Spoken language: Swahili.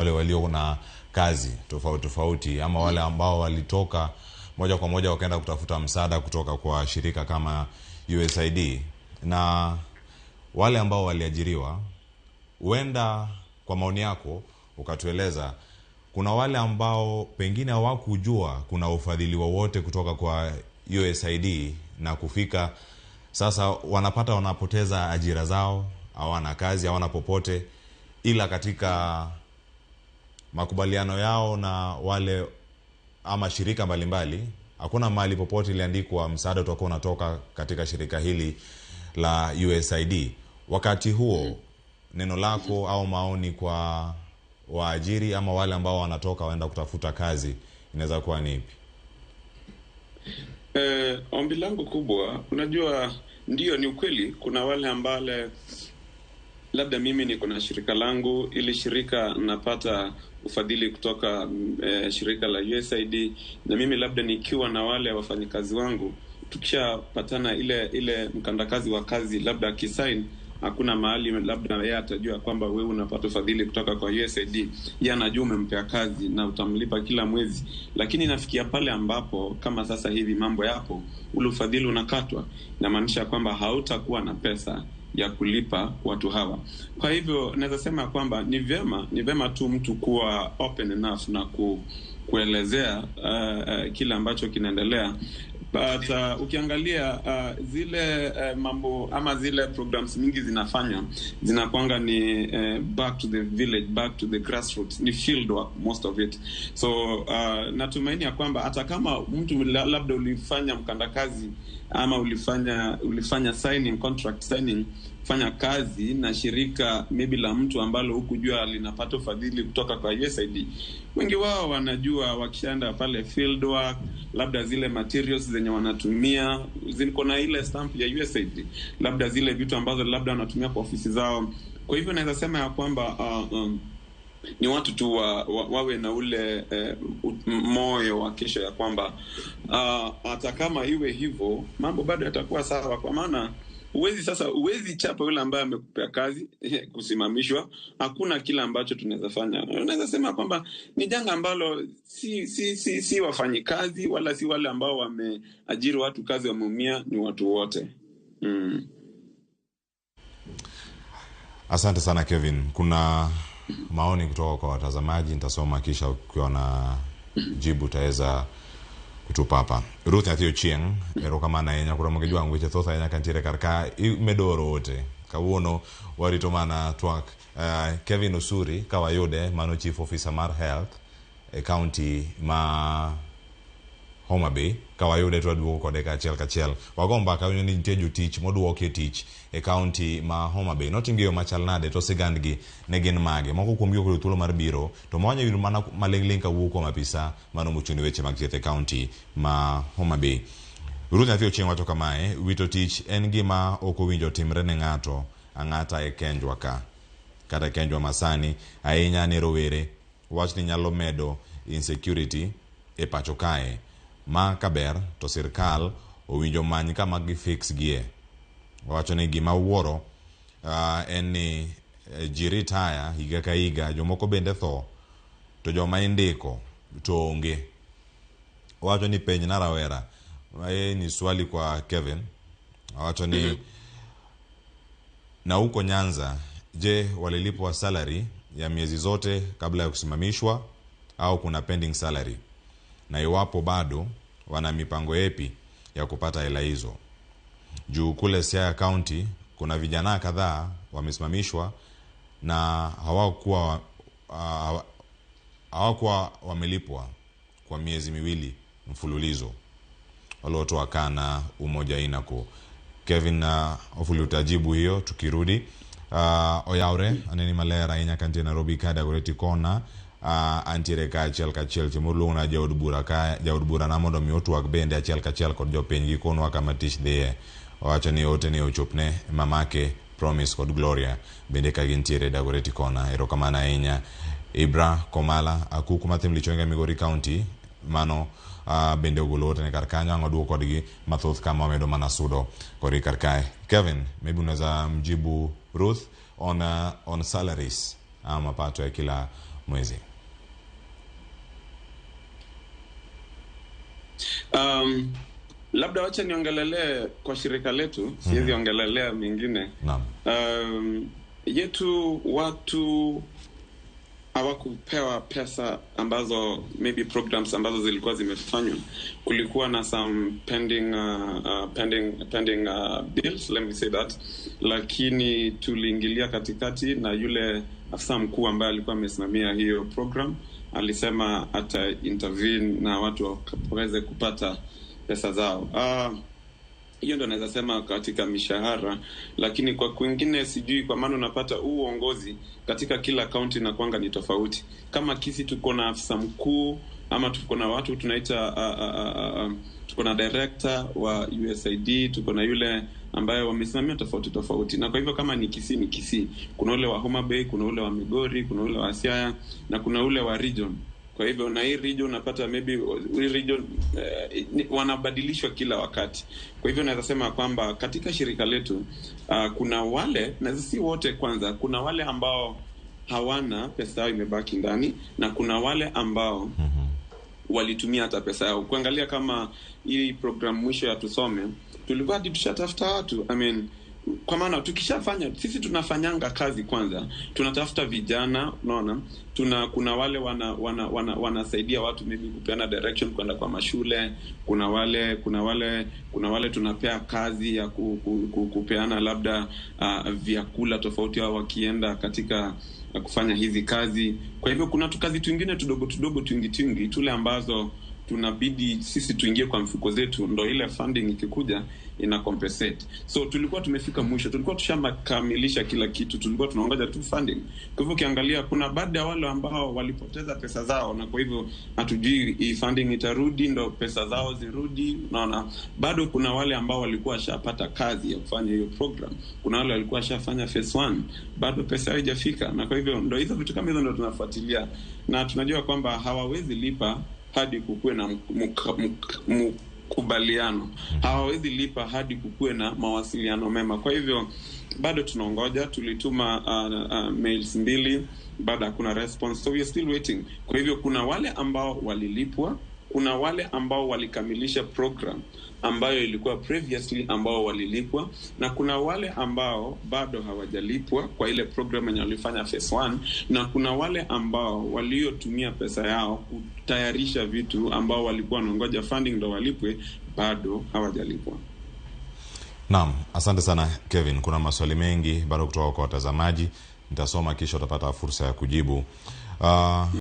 Wale walio na kazi tofauti tofauti ama wale ambao walitoka moja kwa moja wakaenda kutafuta msaada kutoka kwa shirika kama USAID na wale ambao waliajiriwa, huenda kwa maoni yako ukatueleza kuna wale ambao pengine hawakujua kuna ufadhili wowote kutoka kwa USAID na kufika sasa wanapata wanapoteza ajira zao, hawana kazi, hawana popote, ila katika makubaliano yao na wale ama shirika mbalimbali hakuna mahali popote iliandikwa msaada utakuwa unatoka katika shirika hili la USAID. Wakati huo neno lako au maoni kwa waajiri ama wale ambao wanatoka waenda kutafuta kazi inaweza kuwa ni ipi? Ombi langu kubwa, unajua, ndio ni ukweli, kuna wale ambale labda mimi niko na shirika langu, ili shirika napata ufadhili kutoka shirika la USAID, na mimi labda nikiwa na wale wafanyikazi wangu, tukishapatana ile mkandakazi wa kazi labda akisign, hakuna mahali labda yeye atajua kwamba wewe unapata ufadhili kutoka kwa USAID. Yeye anajua umempea kazi na utamlipa kila mwezi, lakini inafikia pale ambapo kama sasa hivi mambo yapo, ule ufadhili unakatwa, inamaanisha kwamba hautakuwa na pesa ya kulipa watu hawa. Kwa hivyo naweza sema kwamba ni vyema tu mtu kuwa open enough na kuelezea kile ambacho kinaendelea, but ukiangalia zile mambo ama zile programs mingi zinafanywa zinakwanga ni back to the village, back to the grassroots, ni field work most of it. So natumaini ya kwamba hata kama mtu labda ulifanya mkandakazi ama ulifanya signing contract, signing, fanya kazi na shirika maybe la mtu ambalo hukujua linapata ufadhili kutoka kwa USAID. Wengi wao wanajua wakishaenda pale field work, labda zile materials zenye wanatumia ziko na ile stamp ya USAID, labda zile vitu ambazo labda wanatumia kwa ofisi zao. Kwa hivyo naweza sema ya kwamba ni watu tu wawe na ule moyo wa kesho ya kwamba hata kama iwe hivyo, mambo bado yatakuwa sawa, kwa maana huwezi chapa yule ambaye amekupea kazi kusimamishwa. Hakuna kile ambacho tunaweza fanya. Unaweza sema kwamba ni janga ambalo si wafanyikazi wala si wale ambao wameajiri watu kazi wameumia, ni watu wote. Asante sana, Kevin. Kuna maoni kutoka kwa watazamaji, nitasoma kisha ukiwa na jibu utaweza kutupa hapa. Ruth Nyathi Ochieng, erokamano ahinya kuom gi jwang' weche thoth ahinya kantiere kar ka imedo oro ote. Kawuono warito mana twak Kevin Osuri ka wayude, mano chief officer mar health e county ma Homa Bay. Ka wayude to waduogo kode kachiel kachiel. Wago mbaka winjo ni nitie jotich moduoki e tich e county ma Homa Bay. Notimgi e yo machal nade to sigandgi ne gin mage? Moko kuomgi ok oyudo thuolo mar biro to mawanya yudo mana maling'ling' kawuok kuom apisa mano mochung' ne weche mag thieth e county ma Homa Bay. Ruth Nyathi Ochieng wacho kamae, wito tich en gima ok owinjo timre ne ng'ato ang'ata e kenjwa ka kata e kenjwa masani, ahinya ne rowere. Wachni nyalo medo insecurity e pacho kae ma kaber to sirkal owinjo many kama gifix gie. Wacho ni gima wuoro en ni ji retire higa ka higa, jomoko bende tho to joma indiko to onge. Wacho ni penj na rawera. Hii ni swali kwa Kevin. Wacho ni na huko Nyanza, je, walilipwa salary ya miezi zote kabla ya kusimamishwa au kuna pending salary? Na iwapo bado wana mipango yepi ya kupata hela hizo? Juu kule Siaya County kuna vijana kadhaa wamesimamishwa na hawakuwa wamelipwa kwa miezi 2 mfululizo waliotoa kana umoja inako. Kevin, hopefully utajibu hiyo tukirudi. Oyawre aneni maler ahinya kantie Nairobi ka Dagoretti kona antiere ka achiel kachiel chieng' moro luongna jaod bura ka jaod bura na mondo mi otwag bende achiel kachiel kod jopiny gikonwa kama tich dhiye. Owacho ni ote ni ochopne mamake Promise kod Gloria bende ka gintiere Dagoretti kona. Erokamano ahinya. Ibra Komala akuku mathim Lichonga Migori County mano bende ogolo ote ne kar kanyo ang' waduogo kodgi mathoth kama wamedo mana sudo kodgi kar kae. Kevin, maybe unaweza mjibu Ruth on salaries ama mapato ya kila mwezi? Labda wacha niongelelee kwa shirika letu, siwezi ongelelea mengine. Naam. Yetu watu hawakupewa pesa ambazo maybe programs ambazo zilikuwa zimefanywa. Kulikuwa na some pending bills, let me say that, lakini tuliingilia katikati na yule afisa mkuu ambaye alikuwa amesimamia hiyo program alisema ata intervene na watu waweze kupata pesa zao. Hiyo ndo naweza sema katika mishahara, lakini kwa kwingine sijui, kwa maana unapata huu uongozi katika kila kaunti na kwanga ni tofauti. Kama Kisii tuko na afisa mkuu ama tuko na watu tunaita tuko na director wa USAID, tuko na yule ambaye wamesimamia tofauti tofauti. Na kwa hivyo kama ni Kisii ni Kisii, kuna ule wa Homa Bay, kuna ule wa Migori, kuna ule wa Siaya na kuna ule wa region. Kwa hivyo na hii region unapata maybe hii region wanabadilishwa kila wakati. Kwa hivyo naweza sema kwamba katika shirika letu kuna wale, na si wote kwanza, kuna wale ambao hawana pesa yao imebaki ndani na kuna wale ambao walitumia hata pesa yao. Kuangalia kama hii program mwisho ya Tusome, tulikuwa hadi tushatafuta watu. I mean, kwa maana tukishafanya sisi tunafanyanga kazi kwanza, tunatafuta vijana, unaona, kuna wale wanasaidia watu maybe kupeana direction kwenda kwa mashule, kuna wale tunapea kazi ya kupeana labda vyakula tofauti au wakienda katika kufanya hizi kazi. Kwa hivyo kuna kazi twingine tudogo tudogo twingi tule ambazo tunabidi sisi tuingie kwa mfuko zetu, ndo ile funding ikikuja ina compensate. So tulikuwa tumefika mwisho, tulikuwa tushamakamilisha kila kitu, tulikuwa tunaongoja tu funding. Kwa hivyo ukiangalia kuna baadhi ya wale ambao walipoteza pesa zao, na kwa hivyo hatujui hii funding itarudi ndo pesa zao zirudi. Unaona, bado kuna wale ambao walikuwa washapata kazi ya kufanya hiyo program, kuna wale walikuwa washafanya phase 1, bado pesa haijafika. Na kwa hivyo ndo hizo vitu kama hizo ndo tunafuatilia, na tunajua kwamba hawawezi lipa hadi kukuwe na mkubaliano, hawawezi lipa hadi kukuwe na mawasiliano mema. Kwa hivyo bado tunaongoja. Tulituma mails 2, bado hakuna response, so we are still waiting. Kwa hivyo kuna wale ambao walilipwa, kuna wale ambao walikamilisha program ambayo ilikuwa previously ambao walilipwa, na kuna wale ambao bado hawajalipwa kwa ile program yenye walifanya phase 1, na kuna wale ambao waliotumia pesa yao kutayarisha vitu ambao walikuwa wanangoja funding ndo walipwe, bado hawajalipwa. Naam, asante sana Kevin. Kuna maswali mengi bado kutoka kwa watazamaji, nitasoma kisha utapata fursa ya kujibu.